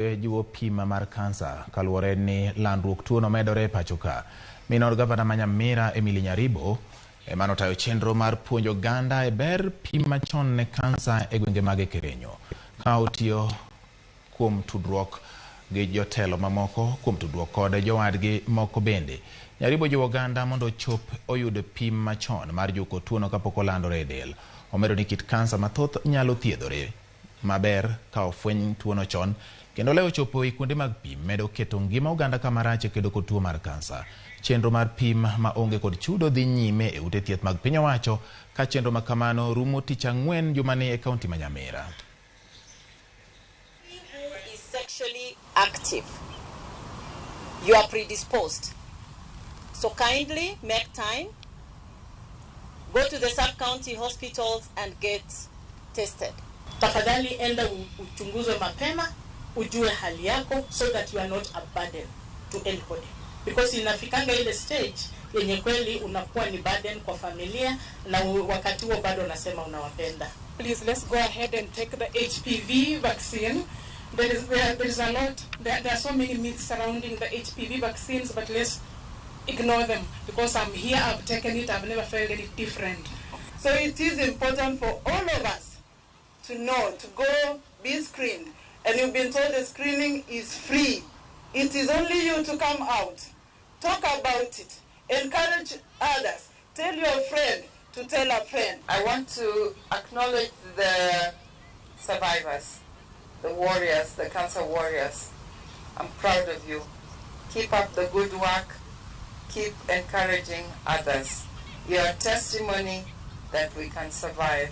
Jiwo pim mar kansa kaluwore ni landruok tuono medore e pacho ka. Min od gavana ma Nyamira Emily Nyaribo ema notayo chenro mar puonjo oganda e ber pim machon ne kansa e gwenge mag Ekerenyo. Ka otiyo kuom tudruok gi jotelo mamoko kuom tudruok kod jowadgi moko bende. Nyaribo jiwo oganda mondo ochop oyud pim machon mar juko tuono kapok olandore e del. Omedo ni kit kansa mathoth nyalo thiedhore maber ka ofweny tuono chon kendo lewo chopo e kuonde mag pim medo keto ngima oganda kama rach e kedo kod tuo mar kansa. Chenro mar pim ma onge kod chudo dhi nyime e ute thieth mag piny owacho ka chenro ma kamano rumo tich ang'wen jumani e kaunti ma Nyamira. Who is sexually active, you are predisposed. So kindly make time, go to the sub-county hospitals and get tested. Tafadhali enda uchunguzwe mapema, ujue hali yako so that you are not a burden to anybody. Because inafikanga ile stage yenye kweli unakuwa ni burden kwa familia na wakati huo bado unasema unawapenda. Please, let's go ahead and take the HPV vaccine. There is a lot, there are so many myths surrounding the HPV vaccines, but let's ignore them because I'm here, I've taken it, I've never felt any different. So it is important for all of us to know, to go be screened. And you've been told the screening is free. It is only you to come out, talk about it, encourage others, tell your friend to tell a friend. I want to acknowledge the survivors, the warriors, the cancer warriors. I'm proud of you. Keep up the good work. Keep encouraging others. Your testimony that we can survive.